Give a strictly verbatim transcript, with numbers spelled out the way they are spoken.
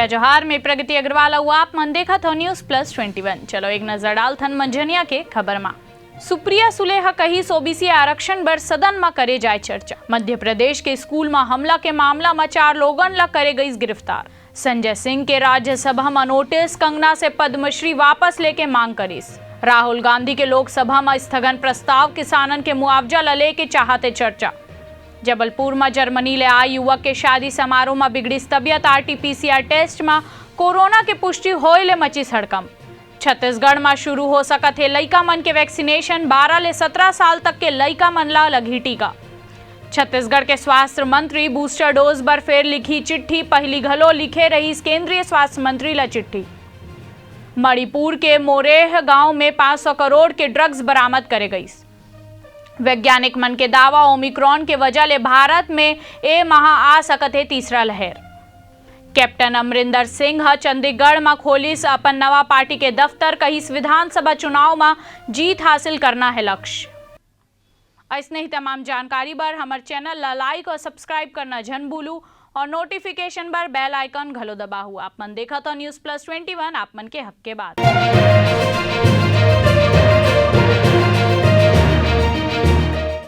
जोहार, मैं प्रगति अग्रवाल, अउ आप मन देखत हो News Plus Twenty One। चलो एक नजर डालथन मंझनिया के खबर मा। सुप्रिया सुले ह कहिस, ओबीसी आरक्षण बर सदन म करे जाए चर्चा। मध्य प्रदेश के स्कूल म हमला के मामला म चार लोगन ल करे गईस गिरफ्तार। संजय सिंह के राज्यसभा म नोटिस, कंगना से पद्मश्री वापस लेके मांग करिस। राहुल गांधी के लोकसभा म स्थगन प्रस्ताव, किसानन के मुआवजा ल लेके चाहत हे चर्चा। जबलपुर म जर्मनी ले आए युवक के शादी समारोह म बिगड़िस तबियत, आरटीपीसीआर टेस्ट म कोरोना के पुष्टि होए ले मचिस हड़कंप। छत्तीसगढ़ म शुरू हो सकत हे लइका मन के वैक्सीनेशन, बारह ले सत्रह साल तक के लइका मन ला लगही टीका। छत्तीसगढ़ के स्वास्थ्य मंत्री बूस्टर डोज बर फेर लिखही चिट्ठी, पहिली घलो लिखे रहिस केंद्रीय स्वास्थ्य मंत्री ला चिट्ठी। मणिपुर के मोरेह गांव में पाँच सौ करोड़ के ड्रग्स बरामद करे गईस। वैज्ञानिक मन के दावा, ओमिक्रॉन के वजह ले भारत में ए माह आ सकत हे तीसरा लहर। कैप्टन अमरिंदर सिंह ह चंडीगढ़ म खोलिस अपन नवा पार्टी के दफ्तर, कहिस विधानसभा चुनाव म जीत हासिल करना हे लक्ष्य। अइसने ही तमाम जानकारी बर हमर चैनल ला लाइक और सब्सक्राइब करना झन भूलू और नोटिफिकेशन बर बेल आइकन घलो दबाहू। आप मन देखत हो News Plus Twenty One, आप मन के हक के बात।